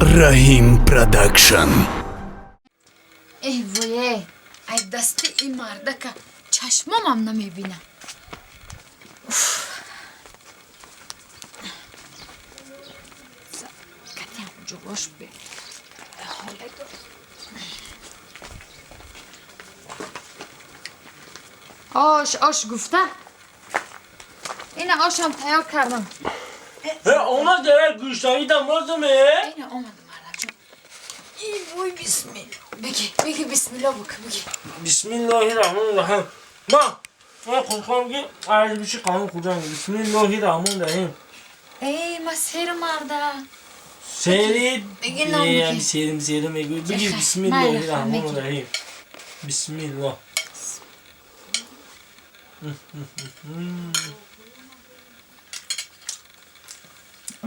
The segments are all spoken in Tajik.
Раҳим Продакшн. Эй вое, ай дасти ин мардака чашмомам намебинам. Катям ҷуғош бе ҳоле дор. Ош, ош гуфта, ина ошам тайёр кардам. Омад, гӯштаи дамозаме. Ина омад, мардакҷон. Эй вой, бисмилла беги, беги, бисмилла бук, беги. Бисмиллоҳи раҳмони раҳим. Ма худхоҳам ки арз биши қанун хӯрдан. Бисмиллоҳи раҳмони раҳим. Эй, ма сер, марда. Сери. Беги, ном беги. Серим, серим мегӯй, биги. Ехай, бисмиллоҳи майли, раҳмони беги. раҳим, бисмиллоҳ.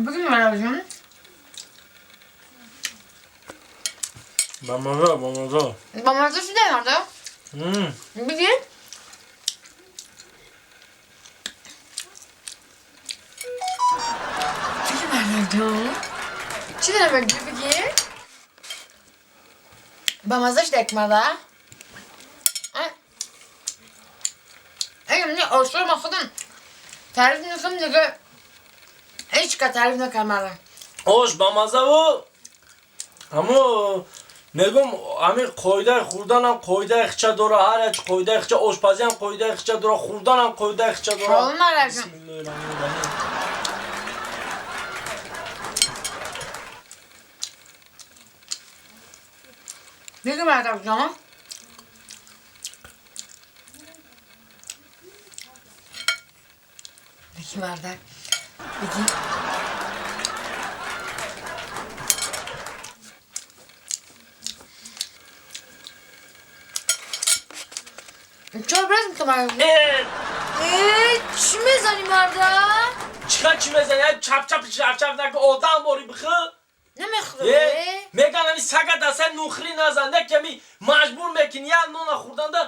Беги, мардакҷон. Бамаза, бамаза. Бамаза шуда, марда? Беги. Беги, мардакҷон, чӣ дорам, беги, беги. Бамаза шуда, як марда. Эй, мне ошро ма худам таъриф мекунам, дига ҳеҷ ка таъриф накард, марда. Ош бамазаву амо мегум, ами қоидаи хӯрданам қоидаи хича дора, ҳар як қоидаи хича, ошпазиам қоидаи хича дора, хӯрданам қоидаи хича дора. Ҳол, мардакҷон. Бисмиллоҳи раҳмони раҳим. Беги, мардакҷон. Беги, мардак, беги. Чор браз мекунам. Э! Э, чӣ мезанӣ, марда? Чиқа чӣ мезани? Чап-чап, чап-чап наку, одам бори, бихӯ. Намехӯрам. Э, меган, ами сага даса нухри назан, не ки ами маҷбур мекини як нона хӯрданда.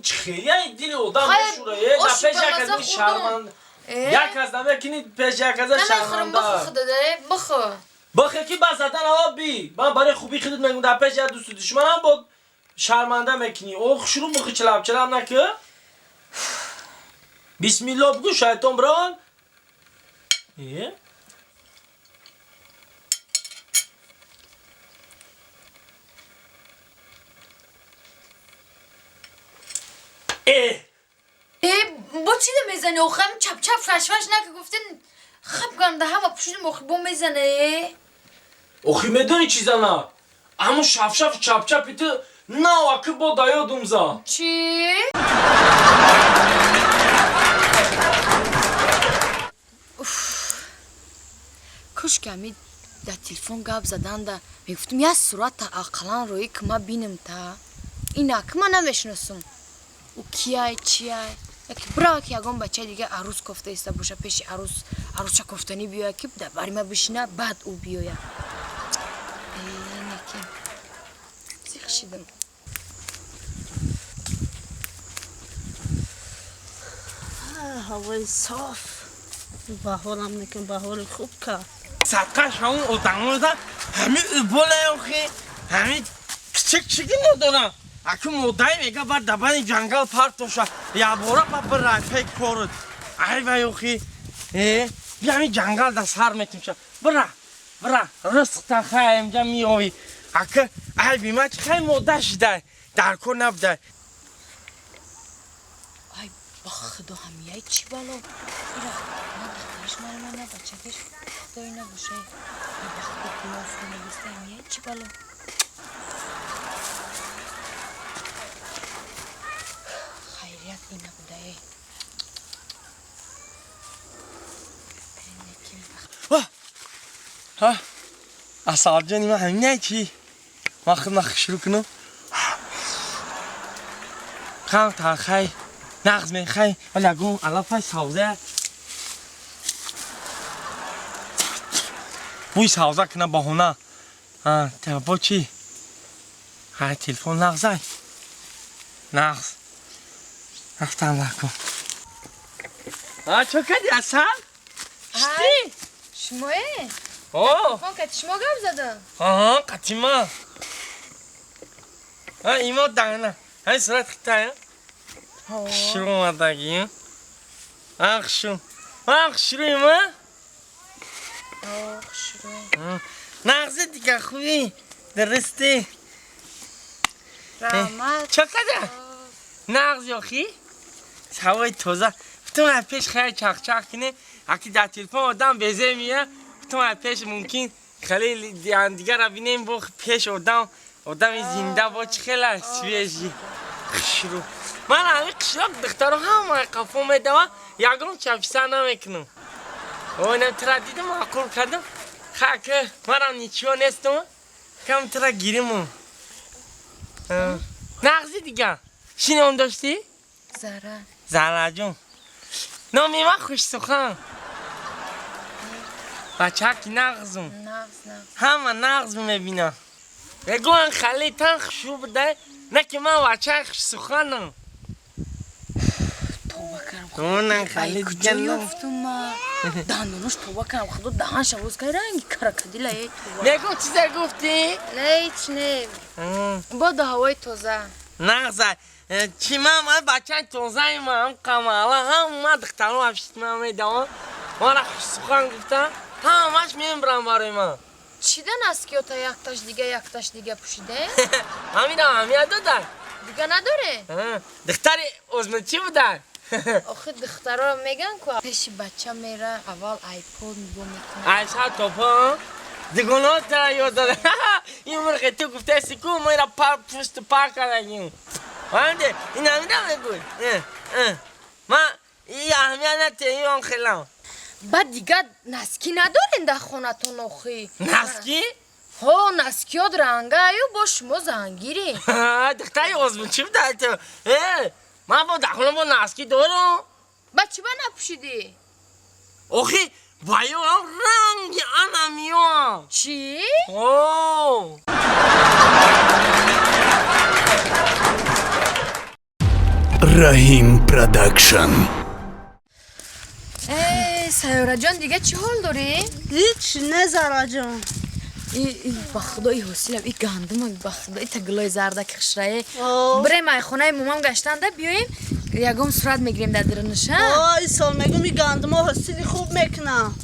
Чихелия дили одам Хай, мешура. Э, да ош пеш ба як маза аз хӯрдам. шарманд. Э? Як аз намекини пеш як аз Намехӯрам. шарманда. Бихӯ худада, бихӯ. Бихе ки ба задан ава би. Ман барои хубии худат мегум, дар пеш як дӯсту душманам бод шарманда мекунӣ. О, хушрӯ бихӯ, чалаб чалаб накӣ. Бисмилло бигӯ, шайтон бирон. Э? Э! Э, бо чӣ мезанӣ охи? Ҳам чап-чап, фаш-фаш нака гуфтин, хаб кардам, ҳама пушидим, охи бо мезане. Охи медонӣ чӣ зана? Ҳамун шафшаф чапчапи ту нав акы бо даёдум за. Чӣ? Уф. Кошки ами дар телефон гап заданда мегуфтум, як сурата ақаллан роӣ ки ма бинам, та инак ма намешиносум, ӯ кияй, чияй. Яке бирава ки ягон бачаи дига арӯз кофта иста боша, пеши арӯз арӯзча кофтанӣ биёя, ки дар бари ма бишина, баъд ӯ биёя. Неки зиқ шидам. Ҳавои соф, баҳорам некун, баҳори хуб кард. Садқаш ҳамун одамода, ҳами уболаёхи, ҳами кичик чиги надорам. Аку модай мега бар дабани ҷангал партоша, ябора ба бирай пей корут. Ай ваёхи, э, би ҳами ҷангал да сар метимша. Бира, бира, ризқта хай инҷа миёвӣ. Ака, ай бима чи хай мода шидай, дар кор набудай. Ай, ба худо, ҳамияй чӣ бало! Ира на духтариш маро, на бачакаш, худои набошай. Ай, ба худо, гуноҳ ҳамияй чӣ бало! Хайрият ин набудае. Ҳа, асалҷони ман ҳаминай чи? Ман худ шурӯъ кунам. Хам талхай, нағз мехай, вале ягон алафай савза. Бӯи савза кунам баҳона. Ҳа, бо чӣ? Ҳа, телефон нағзай. Нағз. Рафтам накун. Ҳа, чо кардӣ, асал? Шти? Шумое? О! Телефон кати шумо гап задам? Аҳа, қатима. А, имо дана. Ҳай сурат хитая. Хушрӯ омадаги. А, хушрӯ. А, хушрӯ има? О, хушрӯ. Нағзи дига хуби. Дурусти. Раҳмат. Чо када? Нағз ёхи? Ҳавои тоза. Ту пеш хеле чахчах кине, аки дар телефон одам безе мия, ту пеш мумкин хеле дигара бинем бо пеш одам, одами зинда бо чӣ хела свежий. Хушрӯ. Ман ҳамин қишлоқ духтаро ҳама қафо медава, ягон чаписа намекунам. Ой, тра дидам, маъқул кардам. Хак, манам ничего нестам. Кам тра гириму. Нағзи дига. Чӣ ном доштӣ? Зара. Зараҷон. Номи ман Хушсухан. Бачаки нағзум. Нағз, нағз. Ҳама нағз мебинам. Мегӯянд хали тан хушрӯ буда, не ки ман бачаи хушсуханам. Тоба кардам. Онан хали Ай, куҷо дига ном. ёфтум ма? Дандонош тоба кардам. Худо даҳанша боз кард, ранги крокодила е тоба. Мегӯ чизе гуфтӣ? Не, ҳеч не. Боду ҳавои тоза. Нағза. Чӣ ман бачаи тозаи ман қамала ҳама духтаро афшитма медавам. Мана хушсухан гуфтам, ҳамаш мембрам барои ман. Чӣ да носкиёта якташ дига, якташ дига пӯшиде? Ҳаминам ҳамия дода. Дига надоре? Духтари озмун чӣ буда? Охи духтаро меган ку пеши бача мера аввал айпод нигоҳ мекунад. Айша топа дигоно тара ёд дада. Ин мурғи ту гуфтаси ку мера пар пушт пар кардагим. Фаҳмиде? Ин ҳамина мегӯй. Ман и аҳамият нате ин он хелам. Баъд дига носки надорен дар хонатон охи? Носки? Ҳо, носкиёт ранга аю бо шумо зангирӣ. Духтари озмун чӣ буда ту? Э, ман бо дар хона бо носки дорам. Ба чӣ ба напӯшидӣ? Охи баёам ранги ана миёам. Чӣ? О! Раҳим Продакшн. Э, Сайёраҷон, дига чӣ ҳол дорӣ? Ҳеч не, Зараҷон. Ба худо и ҳосилам и гандума, ба худо и тагилои зарда ки хушрае. О. Бирем ай хонаи момам гаштанда биёем, ягон сурат мегирем дар дарунаша. О, ин сол мегум и гандумо ҳосили хуб мекунам.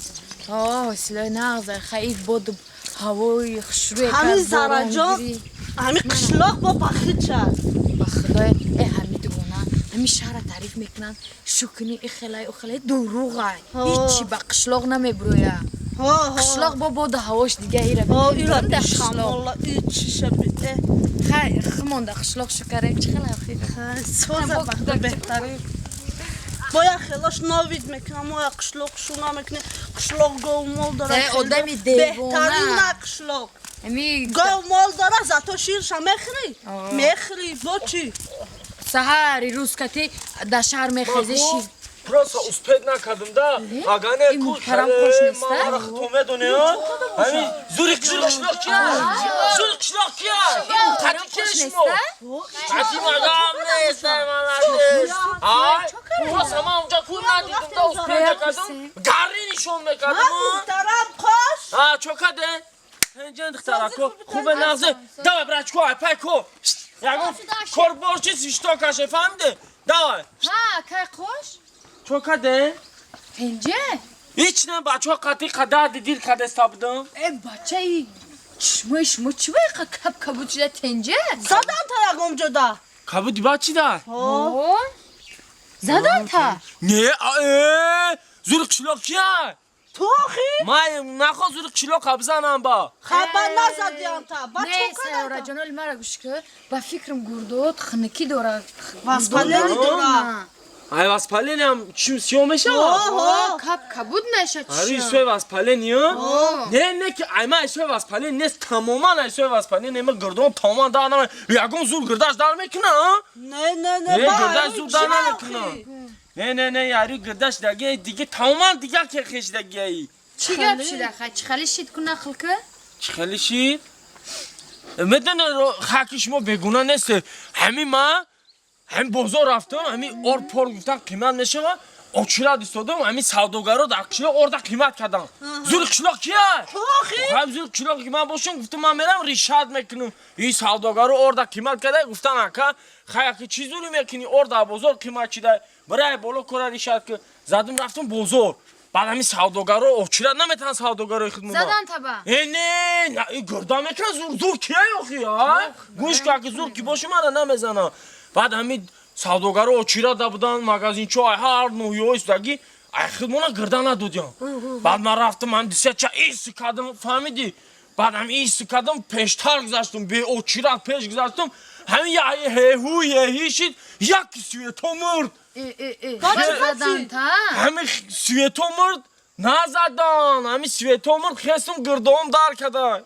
О, ҳосилои нағз, хай боду ҳавои хушрӯе. Ҳамин Зараҷон, ҳамин қишлоқ бо пахид шад. Ба худои э ҳами дугона ҳами шаҳра таъриф мекунанд, шукни и хелай у хелай дуруғай. Ҳо. Ҳичи ба қишлоқ намебурӯя. Ҳо, ҳо. Қишлоқ бо боду ҳавош дига ира. О, ира дар қишлоқ. шамола, и чиша э. Хай химонда қишлоқ шукарем чӣ хелай охи. Хай, соза Бо ба худо беҳтарин. Бояд хелош новид мекунам, моя қишлоқ шу намекунем. Қишлоқ гов мол дора. Э, одами девона. Беҳтарин на қишлоқ. Ами Гов мол дора, зато ширша мехӯрӣ. О. Мехӯрӣ, бо чӣ? Саҳари рӯз кати дар шаҳр мехези шир. Просто успеть накардам да. Агане Ин ку муҳтарам қош неста? Мара хто медоне, а? Ҳамин зури қишлоқ кия? Зури қишлоқ кия? Муҳтарам Қати ки қош шумо? неста? Қати магам нест, молодец. Ай, просто ман унҷа ку надидам да, успеть накардам. Гарри нишон Ҳа, мекардам. муҳтарам қош. А, чо каде? Ҷан духтарако, хубе нағзе. Давай, брачко, ай пай ко. Ягон корборчи свисток каше, фаҳмиде? Давай. Ҳа, кай қош? Чо каде? Тенҷе? Ҳеч не, бачаҳо қати қадар дидир кадеста будам. Э, бачаи чишмои шумо чӣ ба каб кабуд шуда тенҷе? Задан та ягон ҷода. Кабуди ба чӣ да? О, задан та. Не, а, э, зури қишлоқ кия? Ту охи? Ман нахо зури қишлоқ абзанам ба. Хабар назадиам та. Ба Не, чо кадан та? Сайёраҷон, оли мара гӯш кӣ, ба фикрам гурдот хунукӣ дорад. Воспаление дора. Ай, воспалениям чим сиё мешава? О, О, каб кабуд меша Ари чишм. суи воспаление? Не, не ки ай ма суи воспаление нест, тамоман ай суи воспаление ма гирдон тамоман дар нама. Ягон зур гирдаш дар мекуна, а? Не, не, не. Не, ба, гирдаш ай, зур дар чӣ намекуна. охи? Не, не, не, яри гирдаш даги диге тамоман дига ке хешдаги. Чӣ гап шида хай? Чӣ хали шид ку нақл кӣ? Чӣ хеле шид? Медоне хаки шумо бегуна нест. Ҳамин ма ҳамин бозор рафтам, ҳамин ор пор гуфтан қимат мешава. Очирад истодам, ҳамин савдогаро дар қишлоқ орда қимат карданд. Зури қишлоқ кия? Ҳам зури қишлоқ ки ман бошам, гуфтам, ман мерам, решать мекунам. И савдогаро орда қимат карда, гуфтан: «Ака, хай, ака, чӣ зури мекунӣ? Орда бозор қимат чида, бирай боло, кора решать ки». Задум, рафтам бозор. Баъд ҳамин савдогаро очирад наметавонанд, савдогарои хидмат. Задан таба? Э, не, гирда мекунад. Зур, зур кия охи? А гӯш ка, ки зур ки боша, мара намезана. Баъд ҳамин савдогаро очирада буданд, магазинчо ай ҳар ноҳияҳои судаги, ай хидмона гирда надодиям. Баъд ман рафтам, ҳам дисяча ис кардам, фаҳмидӣ? Баъд ҳам ис кардам, пештар гузаштам, беочирад пеш гузаштам. Ҳамин я ҳеҳу ҳеҳи шид, як свето мурд. Задан та? Ҳамин свето мурд, назадан, ҳамин свето мурд, хестум, гирдоам дар када.